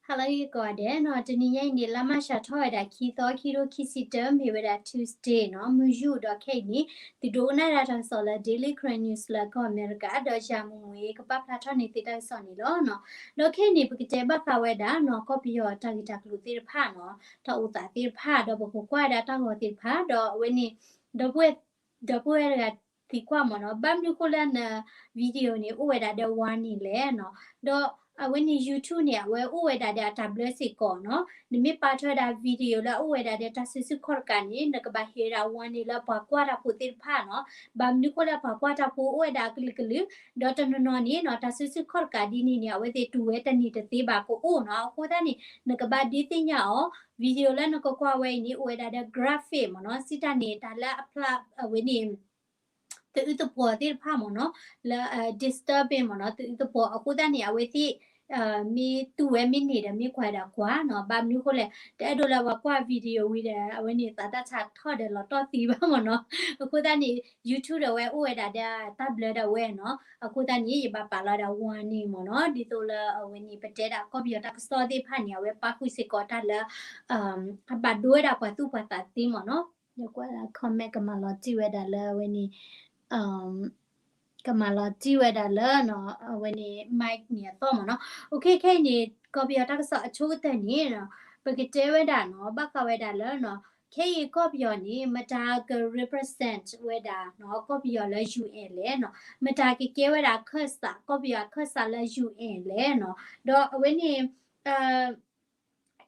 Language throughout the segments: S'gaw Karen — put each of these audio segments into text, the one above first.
Hello ယကီးဒဲးနီၤ, တနံၤညါအံၤန့ၣ် လါမၢ်ၡးထီၣ်ဝဲဒၣ်ခံသီ ခံထိခံဆံတၢ မ့ၢ်ဝဲဒၣ် Tuesday နီၤ, မုၢ်ယူၢ်ဒီးခဲအံၤန့ၣ် သုဒိကနၣ်ဒၣ်တၢ်ကစီၣ်လၢ Daily Karen News လၢကီၢ်အမဲရကၤ ဒီးယၤမူမူအံၤ ကပာ်ဖျါထီၣ်န့ၢ်သုတၢ်ကစီၣ်န့ၣ်လီၤနီၤ. ဒီးခဲအံၤန့ၣ် ပကတဲဘၣ်ဃးဝဲဒၣ်နီၤ ကီၢ်ပယီၤတၢ်ဂ့ၢ်တၢ်ကျိၤသ့ၣ်တဖၣ်နီၤ, တၢ်အိၣ်သးသ့ၣ်တဖၣ် ဒီးပကကွၢ်ဝဲဒၣ်တၢ်ဂီၤသ့ၣ်တဖၣ် ဒီးအဝဲန့ၣ် ဒီပုၢ်ဝဲၢ်တဂၤသံကွၢ်မ့ၢ်နီၤ, ဘၣ်မနုၤဃိလၢန video န့ၣ် အိၣ်ဝဲဒၣ်ဒီး warning လဲၣ်နီၤ, ဒီးအဝဲန့ၣ် YouTube န့ၣ် အဝဲအိၣ်ဝဲဒၣ်ဒီးအတၢ်ဘျၢစ့ၢ်ကီးနီၤ, နမ့ၢ်ပာ်ထီၣ်ဝဲဒၣ် video လၢအအိၣ်ဝဲဒၣ်ဒီးတၢ်စုဆူၣ်ခီၣ်တကးန့ၣ် နကဘၣ်ဟ့ၣ်ဝဲဒၣ် warning လၢပှၤကွၢ်တၢ်ဖိသ့ၣ်တဖၣ်နီၤ, ဘၣ်မနုၤဃိလၢပှၤကွၢ်တၢ်ဖိအိၣ်ဝဲဒၣ်အကလုာ်ကလုာ်, ဒီးတနီၤနီၤန့ၣ်နီၤ တၢ်စုဆူၣ်ခီၣ်တကးဒ်န့ၣ်န့ၣ် အဝဲသ့ၣ်တူၢ်ဝဲတန့ၢ်တသ့ဘၣ်ကအိၣ်နီၤ, အဃိသတးန့ၣ် နကဘၣ်ဒုးသ့ၣ်ညါအီၤ video လၢနကကွၢ်ဝဲအံၤန့ၣ် အိၣ်ဝဲဒၣ်ဒီး graphic မ့ၢ်နီၤ, စံးတၢ်န့ၣ် တၢ်လၢအဖျါအဝဲန့ၣ် သအုးသပှီၤသ့ၣ်တဖၣ်မ့ၢ်နီၤ, လၢ disturbing မ့ၢ်နီၤ, သအုးသပှီၤ အဃိသတးန့ၣ် အဝဲသ့ၣ် မ့ၢ်တူၢ်ဝဲမ့ၢ်န့ၢ်ဒီးမ့ၢ်ကွၢ်ဒၣ်ကွၢ်နီၤ, ဘၣ်မနုၤဃိလဲၣ် တအဲၣ်ဒိးလၢပှၤကွၢ် video ဝံၤဒီး အဝဲန့ၣ်သးတၢ်ဆါထီၣ်ဒီးလီၤတီၢ်သံဘၣ်မ့ၢ်နီၤ, အဃိသတးန့ၣ် YouTube ဒီးဝဲအိၣ်ဝဲဒၣ်ဒီးတၢ်ဘျၢဒၣ်ဝဲနီၤ, အဃိသတးန့ၣ် ယဘၣ်ပာ်လီၤဒၣ် warning မ့ၢ်နီၤ, ဒ်သိးလၢအဝဲန့ၣ် ပတဲဒၣ်ကီၢ်ပယီၤတၢ်ကစီၣ်သ့ၣ်တဖၣ်န့ၣ် အဝဲပာ်ဃုာ်စ့ၢ်ကီးတၢ်လၢ အဘၣ်ဒိဝဲဒၣ်ပှၤသူၣ်ပှၤသးသ့မ့ၢ်နီၤ, ဒီးကွၢ် comment ကမၤလီၤတံၢ်ဝဲဒၣ်လၢအဝဲန့ၣ် ကမၤလီၤတံၢ်ဝဲဒၣ်လၢ အဝဲန့ၣ် mic န့ၣ်အသီၣ်မ့ၢ်နီၤ, အခဲအံၤန့ၣ် ကီၢ်ပယီၤတၢ်ကစီၣ်အဆိကတၢၢ်န့ၣ် ပကတဲဝဲဒၣ်နီၤ ဘၣ်ဃးဝဲဒၣ်လၢ ခဲအံၤကီၢ်ပယီၤန့ၣ် မတၤက represent ဝဲဒၣ်နီၤ ကီၢ်ပယီၤလၢ UN လဲၣ်နီၤ, မတၤကကဲဝဲဒၣ်အခၢၣ်စး ကီၢ်ပယီၤအခၢၣ်စးလၢ UN လဲၣ်နီၤ, ဒီးအဝဲန့ၣ်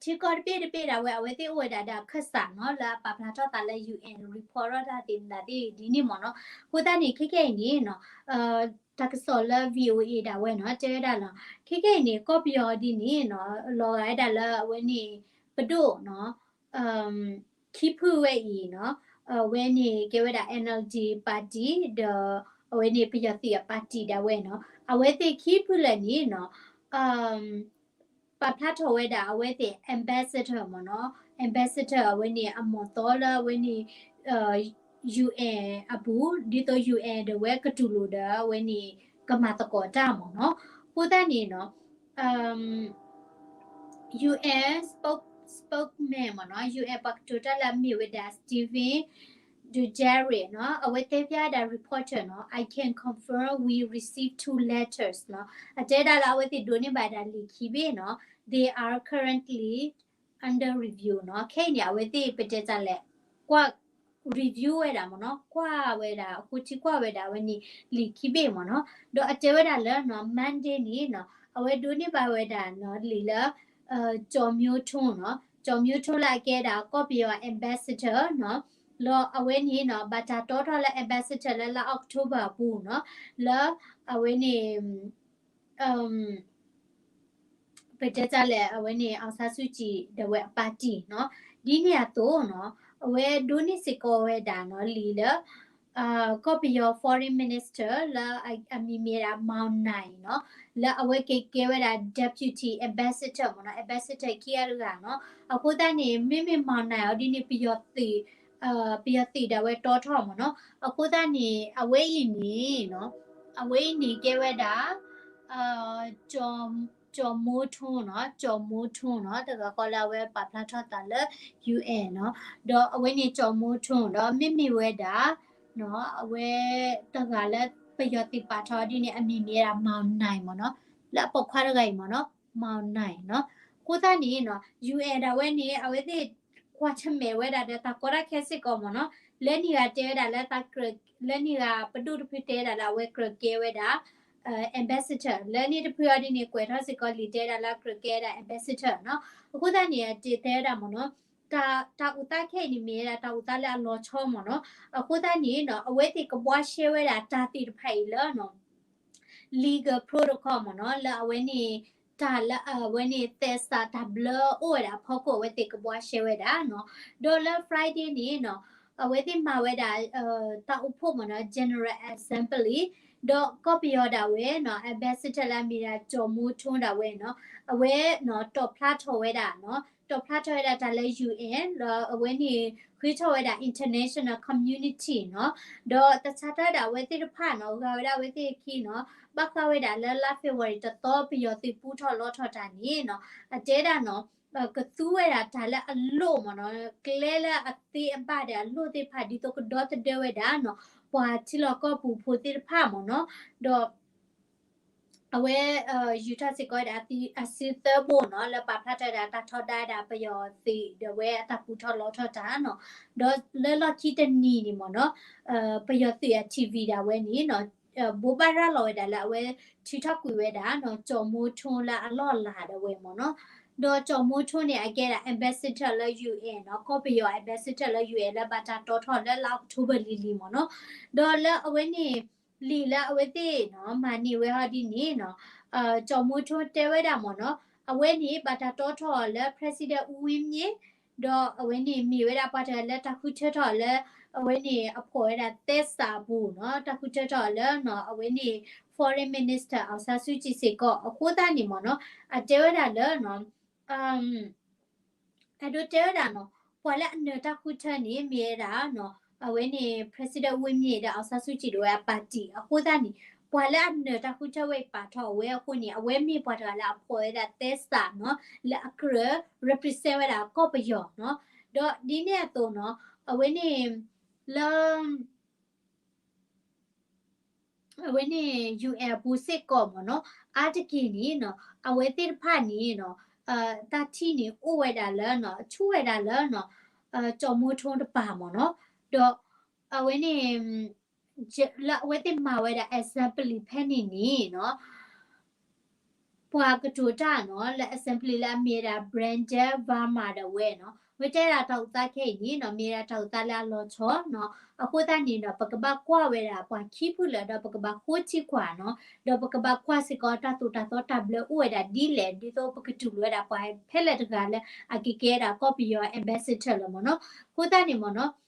ထံကီၢ်တဘ့ၣ်တဘ့ၣ်ဒၣ်ဝဲ အဝဲသ့ၣ်အိၣ်ဝဲဒၣ်ဒီးအခၢၣ်စးနီၤ လၢအပာ်ဖျါထီၣ်သးလၢ UN report ထီၣ်တၢ်သ့ၣ်မတၤသ့ၣ်ဒ်န့ၣ်မ့ၢ်နီၤ, အဃိသတးန့ၣ် ခဲကနံၣ်အံၤန့ၣ်နီၤ တၢ်ကစီၣ်လၢ VOA ဒၣ်ဝဲနီၤ တဲဝဲဒၣ်လီၤ, ခဲကနံၣ်အံၤန့ၣ် ကီၢ်ပယီၤဒ်န့ၣ်နီၤ လီၤဂာ်ဝဲဒၣ်လၢအဝဲန့ၣ် ပဒိၣ်နီၤ ခံဖုဝဲအံၤနီၤ, အဝဲန့ၣ်ကဲဝဲဒၣ် NLD party ဒီး အဝဲန့ၣ်ပယီၤသုးအ party ဒၣ်ဝဲနီၤ, အဝဲသ့ၣ်ခံဖုလၢာ်န့ၣ်နီၤ ပာ်ဖျါထီၣ်ဝဲဒၣ်အဝဲသ့ၣ် ambassador မ့ၢ်နီၤ, ambassador အဝဲန့ၣ်အမီၢ်သီလၢအဝဲန့ၣ် UN အပူၤ ဒ်သိး UN ဒီးဝဲကတူၢ်လိာ်ဒီးအဝဲန့ၣ် ကမၤသကိးတၢ်မ့ၢ်နီၤ, အဃိသတးန့ၣ်နီၤ UN spokesman မ့ၢ်နီၤ, UN ပှၤကတိၤတၢ်လၢအမ့ၢ်ဝဲဒၣ် Stephane Dujarric နီၤ, အဝဲတဲဖျါဒၣ် reporter နီၤ, I can confirm we received two letters နီၤ, အတဲဒၣ်လၢအဝဲသ့ၣ်ဒိးန့ၢ်ဘၣ်ဒၣ်လံာ်ခံဘ့ၣ်နီၤ, they are currently under review နီၤ, ခဲအံၤန့ၣ် အဝဲသ့ၣ်ပတဲတၢ်လဲၣ် ကွၢ် review ဝဲဒၣ်မ့ၢ်နီၤ, ကွၢ်ဝဲဒၣ် ဃိထံကွၢ်ဝဲဒၣ်အဝဲန့ၣ် လံာ်ခံဘ့ၣ်မ့ၢ်နီၤ, ဒီးအတဲဝဲဒၣ်လၢနီၤ Monday န့ၣ်နီၤ အဝဲဒိးန့ၢ်ဘၣ်ဝဲဒၣ်နီၤ လံာ်လၢ ကၠီၤမၠိထိနီၤ, ကၠီၤမၠိထိလၢအကဲဒၣ်ကီၢ်ပယီၤ ambassador နီၤ, လီၤအဝဲန့ၣ်နီၤ ဘၣ်တၢ်တီထီၣ်လၢ ambassador လၢလါ October အပူၤနီၤ, လၢအဝဲန့ၣ် ပတဲတၢ်လဲၣ် အဝဲန့ၣ် အောင်ဆန်းစုကြည် ဒီးဝဲအ party နီၤ, ဒ်န့ၣ်အသိးနီၤ အဝဲဒိးန့ၢ်စ့ၢ်ကီးဝဲဒၣ်နီၤ လံာ်လၢ ကီၢ်ပယီၤ foreign minister လၢအမံၤမ့ၢ်ဝဲဒၣ် Mao Ning နီၤ, လၢအဝဲကကဲဝဲဒၣ် deputy ambassador မ့ၢ်နီၤ, ambassador ခံဂၤတဂၤနီၤ, အဃိသတးန့ၣ် မ့မ့ၢ် Mao Ning အီၤဒ်န့ၣ် ပယီၤသုး ပယီၤသုးဒၣ်ဝဲတီထီၣ်မ့ၢ်နီၤ, အဃိသတးန့ၣ် အဝဲအံၤန့ၣ်နီၤ အဝဲအံၤန့ၣ်ကဲဝဲဒၣ် ကၠီၤမၠိထိနီၤ, ကၠီၤမၠိထိနီၤ, တဂၤဃီလၢအဝဲပာ်ဖျါထီၣ်သးလၢ UN နီၤ, ဒီးအဝဲန့ၣ် ကၠီၤမၠိထိ ဒီးမ့မ့ၢ်ဝဲဒၣ် အဝဲတဂၤလၢပယီၤသုးပာ်ထီၣ်ဒ်န့ၣ် အမံၤမ့ၢ်ဝဲဒၣ် Mao Ning မ့ၢ်နီၤ, လၢအပိာ်ခွါတဂၤအံၤမ့ၢ်နီၤ, Mao Ning နီၤ, အဃိသတးန့ၣ်နီၤ UN ဒၣ်ဝဲန့ၣ် အဝဲသ့ၣ်ကွၢ်ဆၢၣ်မဲာ်ဝဲဒၣ်ဒီးတၢ်ကီတၢ်ခဲစ့ၢ်ကီးမ့ၢ်နီၤ, လၢန့ၣ်ဂၤတဲဝဲဒၣ်လၢ လၢန့ၣ်ဂၤပဒိၣ်တဖုတဲဝဲဒၣ်လၢအဝဲကြၢးကဲဝဲဒၣ် ambassador လၢန့ၣ်တဖုအီၤဒ်န့ၣ် ကွဲးထီၣ်စ့ၢ်ကီးလံာ်တဲဒၣ်လၢအကြၢးကဲဝဲဒၣ် ambassador နီၤ, အဃိသတးန့ၣ် အတဲတဲဝဲဒၣ်မ့ၢ်နီၤ, တၢ်အိၣ်သးခဲအံၤန့ၣ် မ့ၢ်ဝဲဒၣ်တၢ်အိၣ်သးလၢအလီၤဆီမ့ၢ်နီၤ, အဃိသတးန့ၣ်နီၤ အဝဲသ့ၣ်ကဘှါရှဲဝဲဒၣ်တၢ်သ့ၣ်တဖၣ်အံၤလၢ legal protocol မ့ၢ်နီၤ, လၢအဝဲန့ၣ် တၢ်လၢအဝဲန့ၣ် သဲစးတၢ်ဘျၢအိၣ်ဝဲဒၣ်အဖီခိၣ် အဝဲသ့ၣ်ကဘှါရှဲဝဲဒၣ်နီၤ, ဒီးလၢ Friday န့ၣ်နီၤ အဝဲသ့ၣ်မၤဝဲဒၣ် တၢ်အိၣ်ဖှိၣ်မ့ၢ်နီၤ General Assembly ဒီးကီၢ်ပယီၤဒၣ်ဝဲနီၤ ambassador လၢအမ့ၢ်ဒၣ်ကၠီၤမူထိဒၣ်ဝဲနီၤ အဝဲနီၤ တီၣ်ဖျါထီၣ်ဝဲဒၣ်နီၤ တီၣ်ဖျါထီၣ်ဝဲဒၣ်တၢ်လၢ ယူၣ်အဲၣ် ဒီးအဝဲန့ၣ် ဃ့ထီၣ်ဝဲဒၣ် international community နီၤ ဒီးတၢ်ဆါတၢ်ဒၣ်ဝဲသ့ၣ်တဖၣ်နီၤ ဂၤဝဲဒၣ်ဝဲသ့ၣ်အခံနီၤ ဘၣ်ဃးဝဲဒၣ်လၢလါ February တသီ ပယီၤသုးပူထီၣ်လီထီၣ်တၢ်န့ၣ်နီၤ အတဲဒၣ်နီၤ ကသူဝဲဒၣ်တၢ်လၢအလိၣ်မ့ၢ်နီၤ ကျဲလၢအသ့အဘၣ်ဒီးအလိၣ်သ့ၣ်တဖၣ် ဒ်သိးကဒီသဒၢဝဲဒၣ်နီၤ ပှၤထံလီၢ်ကီၢ်ပူၤဖိသ့ၣ်တဖၣ်မ့ၢ်နီၤ ဒီး အဝဲ ယူၤထီၣ်စ့ၢ်ကီးဝဲဒၣ်အစုသၢဘိနီၤ လၢပာ်ဖျါထီၣ်ဝဲဒၣ်တၢ်ထီဒါဝဲဒၣ် ပယီၤသုးဒီးဝဲအတၢ်ပူထီၣ်လီထီၣ်တၢ်နီၤ ဒီးလၢလီၢ်ခံတနံၤန့ၣ်မ့ၢ်နီၤ ပယီၤသုးအ TV ဒၣ်ဝဲန့ၣ်နီၤ ဘိးဘၣ်ရၤလီၤဝဲဒၣ်လၢအဝဲထုးထီၣ်ကွံာ်ဝဲဒၣ်နီၤ ကၠီၤမူထိလၢအလီၢ်လၤဒၣ်ဝဲမ့ၢ်နီၤ ဒီးကၠီၤမူထိန့ၣ် အကဲဒၣ် ambassador လၢ ယူၣ်အဲၣ် နီၤ ကီၢ်ပယီၤ ambassador လၢ ယူၣ်အဲၣ် လၢဘၣ်တၢ်တီထီၣ်လၢလါ October လံၤလံၤမ့ၢ်နီၤ ဒီးလၢအဝဲန့ၣ် လံာ်လၢအဝဲသ့ၣ်နီၤ မၤန့ၢ်ဝဲဟီဒ်န့ၣ်နီၤ ကၠီၤမူထိတဲဝဲဒၣ်မ့ၢ်နီၤ အဝဲန့ၣ်ဘၣ်တၢ်တီထီၣ်လၢ President ဦးဝင်းမြင့် ဒီးအဝဲန့ၣ်မ့ၢ်ဝဲဒၣ်ပှၤတဂၤလၢတၢ်ဃုထၢထီၣ်လၢ အဝဲန့ၣ်အဖီၣ်ဝဲဒၣ်သဲစးအပူၤနီၤ တၢ်ဃုထၢထီၣ်လၢနီၤ အဝဲန့ၣ် Foreign Minister အောင်ဆန်းစုကြည် စ့ၢ်ကီး အဃိသတးန့ၣ်မ့ၢ်နီၤ အတဲဝဲဒၣ်လၢနီၤ အဲၣ်ဒိးတဲဝဲဒၣ်နီၤ ပှၤလၢအနၢၤတၢ်ဃုထၢန့ၣ် မ့ၢ်ဝဲဒၣ်နီၤ အဝဲန့ၣ် President ဦးဝင်းမြင့် ဒီး အောင်ဆန်းစုကြည် ဒီးဝဲအ party အဃိသတးန့ၣ် ပှၤလၢအနၢၤတၢ်ဃုထၢဝဲအံၤပာ်ထီၣ်အဝဲအဃိန့ၣ် အဝဲမ့ၢ်ပှၤတဂၤလၢအဖီၣ်ဝဲဒၣ်သဲစးနီၤ လၢအကြၢး represent ဝဲဒၣ်ကီၢ်ပယီၤနီၤ ဒီးဒ်န့ၣ်အသိးနီၤ အဝဲန့ၣ် လၢ အဝဲန့ၣ် ယူၣ်အဲၣ် အပူၤစ့ၢ်ကီးမ့ၢ်နီၤ အါတက့ၢ်န့ၣ်နီၤ အဝဲသ့ၣ်တဖၣ်န့ၣ်နီၤ တၢ်ထံၣ်န့ၣ်အိၣ်ဝဲဒၣ်လၢနီၤ ဆူၣ်ဝဲဒၣ်လၢနီၤ ကၠီၤမူထိတပၤမ့ၢ်နီၤ ဒီး အဝဲန့ၣ် လၢအဝဲသ့ၣ်မၤဝဲဒၣ် assembly ဖဲန့ၣ်န့ၣ်နီၤ ပှၤကတိၤတၢ်နီၤ လၢ assembly လၢအမ့ၢ်ဝဲဒၣ် Brenda Varma ဒၣ်ဝဲနီၤ ဝဲတဲဒၣ်တၢ်အိၣ်သးခဲအံၤန့ၣ်နီၤ မ့ၢ်ဝဲဒၣ်တၢ်အိၣ်သးလၢအလီၤဆီနီၤ အဃိသတးန့ၣ်ဒီး ပကဘၣ်ကွၢ်ဝဲဒၣ်ပှၤခံဖုလၢာ်ဒီး ပကဘၣ်ဃိထံကွၢ်နီၤ ဒီးပကဘၣ်ကွၢ်စ့ၢ်ကီးတၢ်သိၣ်တၢ်သီတၢ်ဘျၢအိၣ်ဝဲဒၣ်ဒ်လဲၣ် ဒ်သိးပကတူၢ်လိာ်ဝဲဒၣ်ပှၤဖဲလဲၣ်တဂၤလၢ အကကဲဒၣ်ကီၢ်ပယီၤ ambassador လၢမ့ၢ်နီၤ အဃိသတးန့ၣ်မ့ၢ်နီၤ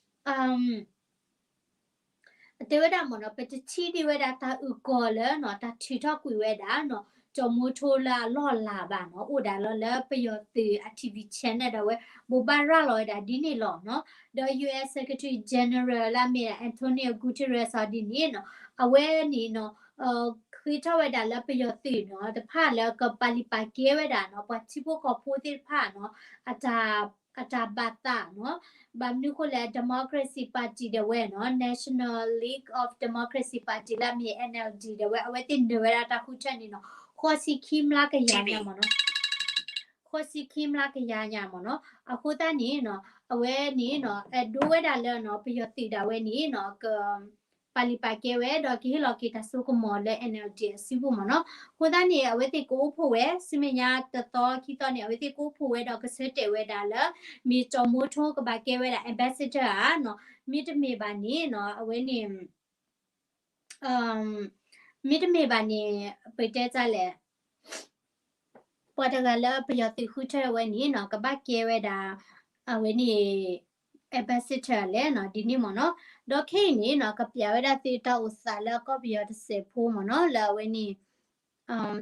အတဲဝဲဒၣ်မ့ၢ်နီၤ ပတထံၣ်ဒံးဝဲဒၣ်တၢ်အုၣ်ကီၤလၢနီၤ တၢ်ထုးထီၣ်ကွံာ်ဝဲဒၣ်နီၤ ကၠီၤမူထိလၢအလီၢ်လၤဘၣ်နီၤ အိၣ်ဒၣ်လီၤလၢပယီၤသုးအ TV channel ဒၣ်ဝဲ ဘိးဘၣ်ရၤလီၤဝဲဒၣ်ဒ်န့ၣ်လီၤနီၤ ဒီး ယူၢ်အဲၣ် Secretary General လၢအမ့ၢ်ဒၣ် Antonio Guterres အီၤဒ်န့ၣ်နီၤ အဝဲန့ၣ်နီၤ ဃ့ထီၣ်ဝဲဒၣ်လၢပယီၤသုးနီၤ တဖၣ်လၢကပာ်လုၢ်ပာ်ကဲဝဲဒၣ်နီၤ ပှၤထံဖိကီၢ်ဖိသ့ၣ်တဖၣ်နီၤ အတၢ် အတၢ်ဘၣ်သးနီၤ ဘၣ်မနုၤဃိလဲၣ် Democracy Party ဒၣ်ဝဲနီၤ National League of Democracy Party လၢအမ့ၢ် NLD ဒၣ်ဝဲ အဝဲသ့ၣ်နၢၤဝဲဒၣ်တၢ်ဃုထၢန့ၣ်နီၤ ဃိးဆံခံမျးကယၤညါမ့ၢ်နီၤ ဃိးဆံခံမျးကယၤညါမ့ၢ်နီၤ အဃိသတးန့ၣ်နီၤ အဝဲန့ၣ်နီၤ အဲၣ်ဒိးဝဲဒၣ်လၢနီၤ ပယီၤသုးဒၣ်ဝဲန့ၣ်နီၤ က ပာ်လုၢ်ပာ်ကဲဝဲ ဒီးကဟ့ၣ်လီၤက့ၤတၢ်စိကမီၤလၢ NLD အစုပူၤမ့ၢ်နီၤ အဃိသတးန့ၣ် အဝဲသ့ၣ်ကအိၣ်ဖှိၣ်ဝဲ ဆူမဲာ်ညါတသီခံသီန့ၣ် အဝဲသ့ၣ်ကအိၣ်ဖှိၣ်ဝဲဒီးကဆၢတဲာ်ဝဲဒၣ်လၢ မ့ၢ်ကၠီၤမူထိကဘၣ်ကဲဝဲဒၣ် ambassador ဧါနီၤ မ့တမ့ၢ်ဘၣ်န့ၣ်နီၤ အဝဲန့ၣ် မ့တမ့ၢ်ဘၣ်န့ၣ် ပတဲတၢ်လဲၣ် ပှၤတဂၤလၢပယီၤသုးဃုထၢဝဲန့ၣ်နီၤ ကဘၣ်ကဲဝဲဒၣ် အဝဲန့ၣ် ambassador လဲၣ်နီၤ ဒ်န့ၣ်မ့ၢ်နီၤ ဒီးခဲအံၤန့ၣ်နီၤ ကပျးဝဲဒၣ်သုတၢ်အိၣ်သးလၢကီၢ်ပယီၤတစဲးဖိမ့ၢ်နီၤ လၢအဝဲန့ၣ်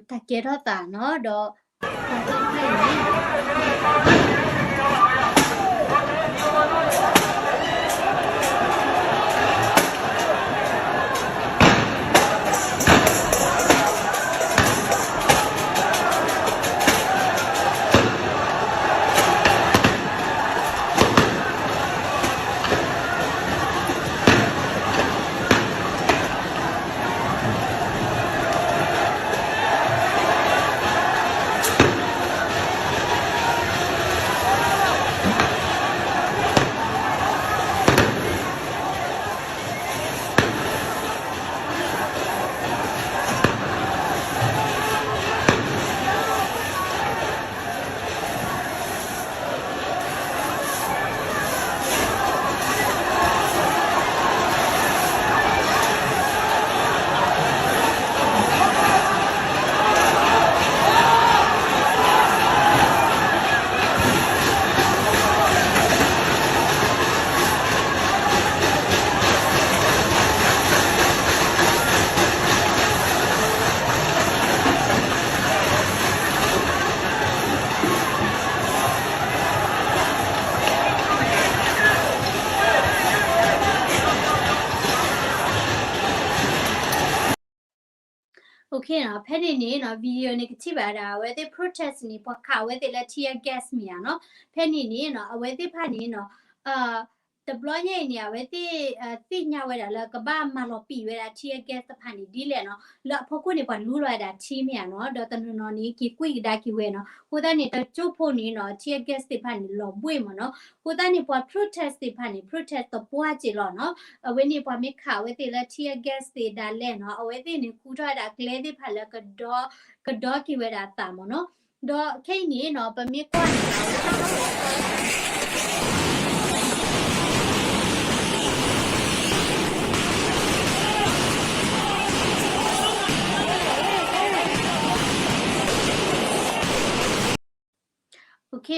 တၢ်ကဲထီၣ်သးနီၤ ဒီး တၢ်ကဲထီၣ်သးန့ၣ် ဖဲန့ၣ်န့ၣ်နီၤ video န့ၣ်ကထံၣ်ဘၣ်ဒၣ် အဝဲသ့ၣ် protest န့ၣ် ပှၤခးအဝဲသ့ၣ်လၢ tear gas မ့ၢ်ဧါနီၤ. ဖဲန့ၣ်န့ၣ်နီၤ အဝဲသ့ၣ်တဖၣ်န့ၣ်နီၤ တဘျီညါအံၤန့ၣ် အဝဲသ့ၣ်သ့ၣ်ညါဝဲဒၣ်လၢကဘၣ်မၤလီၤပံာ်ဝဲဒၣ် tear gas တဖၣ်န့ၣ်ဒ်လဲၣ်နီၤ. လၢအဖီခိၣ်န့ၣ် ပှၤလူလီၤဝဲဒၣ်ထံမ့ၢ်ဧါနီၤ, ဒီးတနီၤနီၤန့ၣ် က့ၤကွံာ်ကဒါက့ၤဝဲနီၤ. အဃိသတးန့ၣ် တကၠိဖိန့ၣ်နီၤ tear gas သ့ၣ်တဖၣ်န့ၣ် လီၤဘှ့ၣ်မ့ၢ်နီၤ. အဃိသတးန့ၣ် ပှၤ protest သ့ၣ်တဖၣ်န့ၣ် protest သပှၢ်က့ၤလီၤနီၤ. အဝဲန့ၣ် ပှၤမ့ၢ်ခးအဝဲသ့ၣ်လၢ tear gas သ့ၣ်ဒၣ်လဲာ်နီၤ အဝဲသ့ၣ်န့ၣ် ဃုထီၣ်ဝဲဒၣ်ကျဲသ့ၣ်တဖၣ်လၢ ကဒီက့ၤဝဲဒၣ်အသးမ့ၢ်နီၤ. ဒီးခဲအံၤန့ၣ်နီၤ ပမ့ၢ်ကွၢ်န့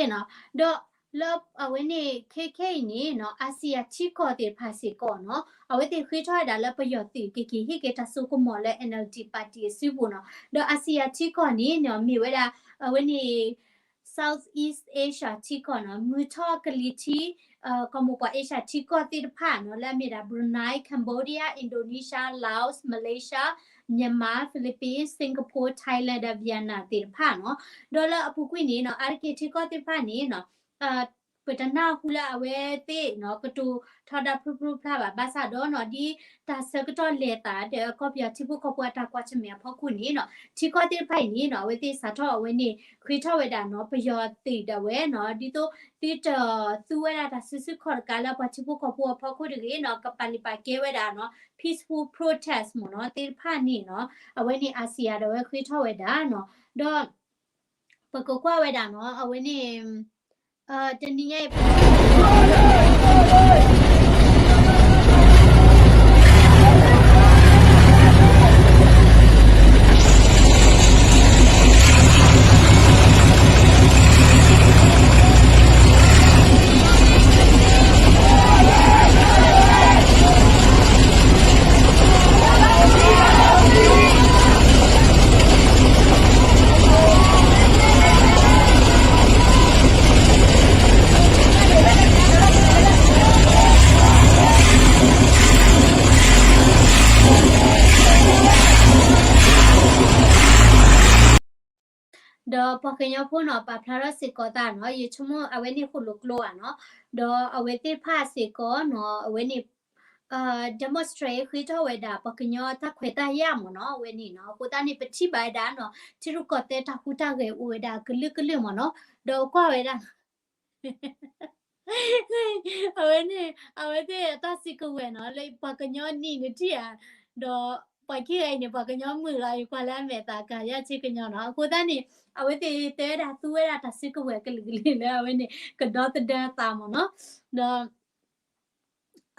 ၣ် ဒီးလၢအဝဲန့ၣ် ခဲခဲအံၤန့ၣ်နီၤ အၣ်စံၣ်ယၣ်ထံကီၢ်သ့ၣ်တဖၣ်စ့ၢ်ကီးနီၤ အဝဲသ့ၣ်ဃ့ထီၣ်ဝဲဒၣ်လၢပယီၤသုးကက့ၤဟ့ၣ်က့ၤတၢ်စိကမီၤလၢ NLD party အစုပူၤနီၤ. ဒီးအၣ်စံၣ်ယၣ်ထံကီၢ်န့ၣ်နီၤ မ့ၢ်ဝဲဒၣ် အဝဲန့ၣ် Southeast Asia ထံကီၢ်နီၤ မုၢ်ထီၣ်ကလံၤထံး ကီၢ်မိၢ်ပှၢ် Asia ထံကီၢ်သ့ၣ်တဖၣ်နီၤ လၢအမ့ၢ်ဒၣ် Brunei, Cambodia, Indonesia, Laos, Malaysia, Myanmar, Philippines, Singapore, Thailand ဒီး Vietnam သ့ၣ်တဖၣ်နီၤ. ဒီးလၢအပူၤကွံာ်န့ၣ်နီၤ အါတက့ၢ်ထံကီၢ်သ့ၣ်တဖၣ်န့ၣ်နီၤ ပတနၢ်ဟူလၢအဝဲသ့ၣ်နီၤ ကတိၤထီဒါဖျိဖျိဖျါဘၣ် ဘၣ်ဆၣ်ဒီးနီၤ ဒ်တၢ်ဆၢကတီၢ်လဲၤသးဒီး ကီၢ်ပယီၤထံဖိကီၢ်ဖိအတၢ်ကွၢ်ဆၢၣ်မဲာ်အဖီခိၣ်န့ၣ်နီၤ ထံကီၢ်သ့ၣ်တဖၣ်အံၤန့ၣ်နီၤ အဝဲသ့ၣ်စးထီၣ်အဝဲန့ၣ် ဃ့ထီၣ်ဝဲဒၣ်နီၤ ပယီၤသုးဒၣ်ဝဲနီၤ ဒ်သိး သုတသူဝဲဒၣ်တၢ်စုဆူၣ်ခီၣ်တကးလၢပှၤထံဖိကီၢ်ဖိအဖီခိၣ်တဂ့ၤနီၤ ကပာ်လုၢ်ပာ်ကဲဝဲဒၣ်နီၤ peaceful protest မ့ၢ်နီၤ သ့ၣ်တဖၣ်န့ၣ်နီၤ အဝဲန့ၣ် အၣ်စံၣ်ယၣ်ဒၣ်ဝဲဃ့ထီၣ်ဝဲဒၣ်နီၤ ဒီး ပကကွၢ်ဝဲဒၣ်နီၤ အဝဲန့ၣ် တနံၤညါအံၤ ဒီးပှၤကညီဖိနီၤ ပာ်ဖျါထီၣ်စ့ၢ်ကီးသးနီၤ ယဆိကမိၣ်အဝဲန့ၣ်ဃိၣ်လိာ်ကျိဧါနီၤ ဒီးအဝဲသ့ၣ်တဖၣ်စ့ၢ်ကီးနီၤ အဝဲန့ၣ် demonstrate ဃ့ထီၣ်ဝဲဒၣ် ပှၤကညီတၢ်ခွဲးတၢ်ယာ်မ့ၢ်နီၤ အဝဲန့ၣ်နီၤ အဃိသတးန့ၣ် ပထံၣ်ဘၣ်ဝဲဒၣ်နီၤ ထံရူၢ်ကီၢ်သဲးတၢ်ဟူးတၢ်ဂဲၤအိၣ်ဝဲဒၣ်ကလုာ်ကလုာ်မ့ၢ်နီၤ ဒီးကွၢ်ဝဲဒၣ် အဝဲန့ၣ် အဝဲသ့ၣ်အတၢ်စုကဝဲၤနီၤ လၢပှၤကညီနံၣ်နထံၣ်ဧါ ဒီးပှၤခံဂၤအံၤန့ၣ် ပှၤကညီမုာ်လီၤ ယကွၢ်လၢအမဲာ်သးကၤယၢ်ဆ့ကညီနီၤ အဃိသတးန့ၣ် အဝဲသ့ၣ်တဲဝဲဒၣ်သူဝဲဒၣ်တၢ်စုကဝဲၤကလုာ်ကလုာ်လၢအဝဲန့ၣ် ကဒီသဒၢအသးမ့ၢ်နီၤ ဒီး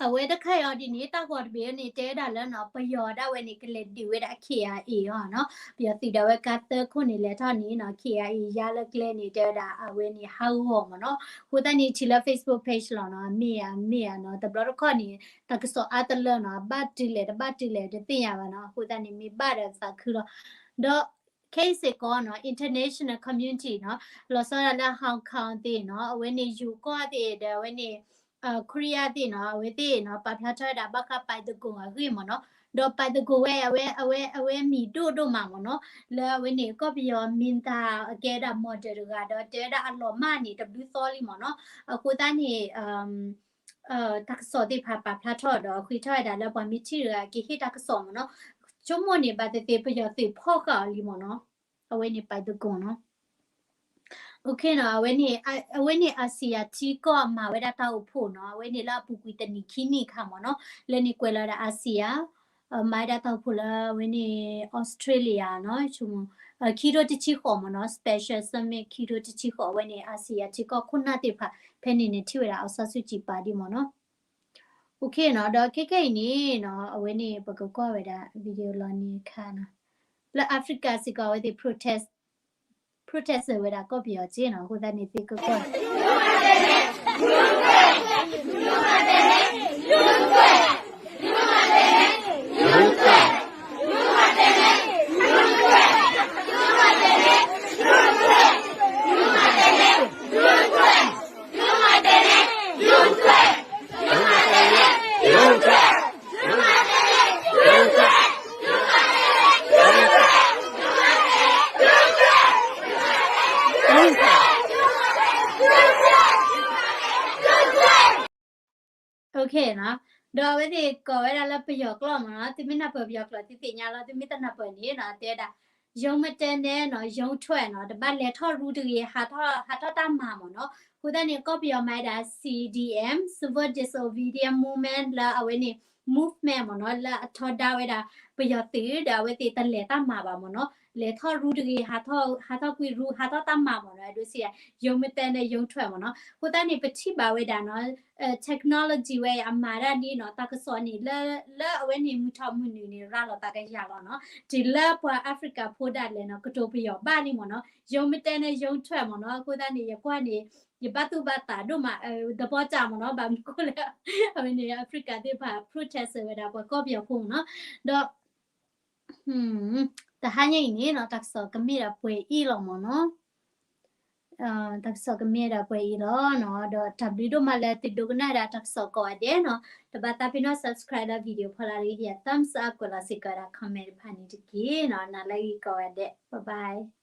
အဝဲတခါအံၤဒ်န့ၣ် တၢ်ဂီၤတဘ့ၣ်န့ၣ် တဲဝဲဒၣ်လၢနီၤ ပယီၤဒၣ်ဝဲန့ၣ် ကလဲၤဒုးဝဲဒၣ် K I A အီၤနီၤ ပယီၤသုးဒၣ်ဝဲကါသၢခိၣ်န့ၣ် လဲၤထီၣ်န့ၣ်နီၤ K I A ယါလၢကျဲန့ၣ် တဲဝဲဒၣ်အဝဲန့ၣ်ဟးဂီၤမ့ၢ်နီၤ အဃိသတးန့ၣ် ထံၣ်လၢ Facebook page လီၤနီၤ အမ့ၢ်ဧါ မ့ၢ်ဧါနီၤ တဘျီတခီၣ်န့ၣ် တၢ်ကစီၣ်အါတလၢနီၤ အဘၣ်တုၤလဲၣ် တဘၣ်တုၤလဲၣ် တသ့ၣ်ညါဘၣ်နီၤ အဃိသတးန့ၣ် မ့ၢ်ဘၣ်ဒီးသးခုလီၤ ဒီး ခဲအံၤစ့ၢ်ကီးနီၤ international community နီၤ လီၤဆီဒၣ်လၢ Hong Kong သ့ၣ်နီၤ အဝဲန့ၣ် ယူၤကီၢ်သ့ၣ်ဒီးအဝဲန့ၣ် Korea သ့ၣ်နီၤ အဝဲသ့ၣ်နီၤ ပာ်ဖျါထီၣ်ဝဲဒၣ်ဘၣ်ဃး Pentagon အဂ့ၢ်မ့ၢ်နီၤ ဒီး Pentagon ဝဲ အဝဲ အဝဲ အဝဲမံၤဒိၣ်ဒိၣ်မးမ့ၢ်နီၤ လၢအဝဲန့ၣ် ကီၢ်ပယီၤမံၤတၢ်အကဲဒၣ် model တဂၤ ဒီးတဲဝဲဒၣ်အလီၤမၢ်န့ၣ် တဘျုးသီလံမ့ၢ်နီၤ အဃိသတးန့ၣ် တၢ်ကစီၣ်သ့ၣ်တဖၣ်ပာ်ဖျါထီၣ်ဒီး ဃ့ထီၣ်ဝဲဒၣ်လၢပှၤမ့ၢ်ထံၣ်တဂၤက့ၤဟ့ၣ်တၢ်ကစီၣ်မ့ၢ်နီၤ ဆိကမိၣ်န့ၣ် ဘၣ်သ့ၣ်သ့ၣ်ပယီၤသုးဖီၣ်ဃာ်အီၤလံမ့ၢ်နီၤ အဝဲန့ၣ် Pentagon နီၤ အဝဲန့ၣ် အဝဲန့ၣ် အၣ်စံၣ်ယၣ်ထံကီၢ်မၤဝဲဒၣ်တၢ်အိၣ်ဖှိၣ်နီၤ အဝဲန့ၣ်လၢအပူၤကွံာ်တနံၣ်ခံနံၣ်အခါမ့ၢ်နီၤ လၢန့ၣ်ကွဲးလီၤဝဲဒၣ် အၣ်စံၣ်ယၣ် မၤဝဲဒၣ်တၢ်အိၣ်ဖှိၣ်လၢအဝဲန့ၣ် Australia နီၤ ခံထိတဆံဃိးမ့ၢ်နီၤ special summit ခံထိတဆံဃိး အဝဲန့ၣ် အၣ်စံၣ်ယၣ်ထံကီၢ်ခိၣ်နၢ်သ့ၣ်တဖၣ် ဖဲန့ၣ်န့ၣ်ထံၣ်ဝဲဒၣ် အောင်ဆန်းစုကြည် ပာ်ဒံးမ့ၢ်နီၤ OK နီၤ ဒီးခဲခဲအံၤန့ၣ်နီၤ အဝဲန့ၣ် ပကကွၢ်ဝဲဒၣ် video လီၤန့ၣ်အခါနီၤ လၢ Africa စ့ၢ်ကီး အဝဲသ့ၣ် protest protest ဝဲဒၣ်ကီၢ်ပယီၤက့နီၤ အဃိသတးန့ၣ်သ့ကကွၢ် နီၤ, ဒီးအဝဲသ့ၣ်ကိးဝဲဒၣ်လၢပယီၤကျိာ်မ့ၢ်နီၤ, သုမ့ၢ်နၢ်ပၢၢ်ပယီၤကျိာ်သုသ့ၣ်ညါလီၤ, သုမ့ၢ်တနၢ်ပၢၢ်န့ၣ်နီၤ တဲဝဲဒၣ် ရုံးမတက်နဲ့ ရုံးထွက် နီၤ, တဘၣ်လဲၤထီၣ်ရူတဂ့ၤ ဟးထီၣ်တၢ်မၤမ့ၢ်နီၤ. အဃိသတးန့ၣ် ကီၢ်ပယီၤမၤဝဲဒၣ် C D M, Civil Disobedience Movement လၢအဝဲန့ၣ် movement မ့ၢ်နီၤ, လၢအထီဒါဝဲဒၣ် ပယီၤသုးဒီးအဝဲသ့ၣ်တလဲၤတၢ်မၤဘၣ်မ့ၢ်နီၤ, လဲၤထီၣ်ရူတဂ့ၤ ဟးထီၣ်ကွံာ်ရူ ဟးထီၣ်တၢ်မၤမ့ၢ်နီၤ, ဒိစံး ရုံးမတက်နဲ့ ရုံးထွက် မ့ၢ်နီၤ. အဃိသတးန့ၣ် ပထံၣ်ဘၣ်ဝဲဒၣ်နီၤ technology ဝဲအံၤအမၤတၢ်ဒ်နီၤ တၢ်ကစီၣ်န့ၣ် လၢအဝဲန့ၣ်မုၢ်ထီၣ်မုၢ်နုာ်န့ၣ် ရၤလီၤသးကယၤလီၤနီၤ, တုၤလၢပှၤ Africa ဖိဒၣ်လဲာ်နီၤ ကတိၤပယီၤဘၣ်လံမ့ၢ်နီၤ, ရုံးမတက်နဲ့ ရုံးထွက် မ့ၢ်နီၤ. အဃိသတးန့ၣ် ယကွၢ်န့ၣ် ယဘၣ်သူၣ်ဘၣ်သးဒိၣ်မး သဘောကျ မ့ၢ်နီၤ, ဘၣ်မနုၤအဃိလဲၣ် အဝဲန့ၣ် Africa သ့ၣ်တဖၣ် protest ဝဲဒၣ်ပှၤကီၢ်ပယီၤဖိမ့ၢ်နီၤ, ဒီး တဟါညါအံၤန့ၣ်နီၤ တၢ်ကစီၣ်ကမ့ၢ်ဒၣ်ပှဲၤအံၤလီၤမ့ၢ်နီၤ, တၢ်ကစီၣ်ကမ့ၢ်ဒၣ်ပှဲၤအံၤလီၤနီၤ, ဒီးတၢ်ဘျုးဒိၣ်မးလၢသုဒိကနၣ်ဒၣ်တၢ်ကစီၣ်ကိးဂၤဒဲးနီၤ, တဘၣ်သးပ့ၤနီၣ် subscribe ဒီး video ဖီလာ်ဒီး ဟ့ၣ် thumbs up ကွဲးလီၤစ့ၢ်ကီးဝဲဒၣ် comment တဖၣ်န့ၣ်တက့ၢ်နီၤ, နၤလၢအဂ့ၤကိးဂၤဒဲး bye bye.